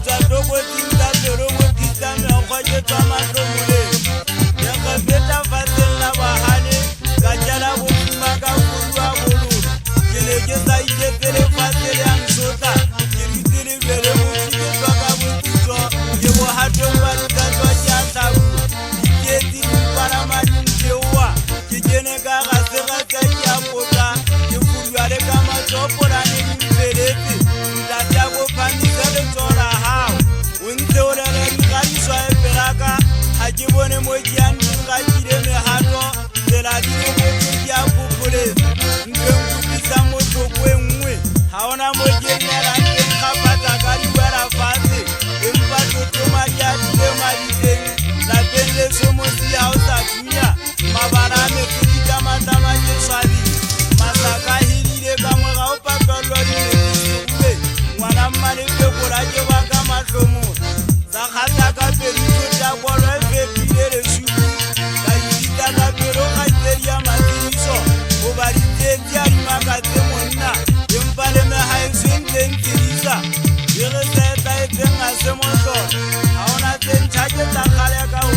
tswa tlokotsing tsa pelo bo tlisa meokgo ke tswa mahlomoleng. Ke re feta fatsheng la bahale ka jala bofuma ka fuduwa bololo. Ke ne ke sa iketse lefatshe le a nsotla. Ke dutse lebele motho ke hloka botsitso. Ke bohatong ba dikatwa ke a hlabuwa. Ditsietsi di mpalama di ntheoha. Ke kene ka hara seretse ke a pota. Ke fuduwa le ka matsoho polane di mpheletse. Ntate a ko phahamise letsoho la hao. O ntse o lele dikgadiso e pelaka. Ha ke bone mo ke yang teng rakile mehato. Tsela di le botho ke a phopholetsa. Ntho e nkutlwisang bohloko e nngwe. Ha hona mo ke nyelang teng kgaphatsa ka di wela fatshe. Empa tlotloma ke a tlile mabitleng. Lapeng leso mosi ha o sa thunya. Mabala a metsi ditlamatlama ke swabile. Masaka a helile ka morao patlolo di metsi serube. Ngwana mmalepekola ke baka mahlomola. Sa kgahla ka pelo thota kolo e fetohile lesupi. Ka ipitsa ka pelo kgaitsedi ya matsediso. Hoba ditsietsi ha di makatse monna. Empa le mehaeso e ntse ntshedisa. E re se etsahetseng ha se mohlolo. Ha hona tse ntjha ke tsa kgale ka ho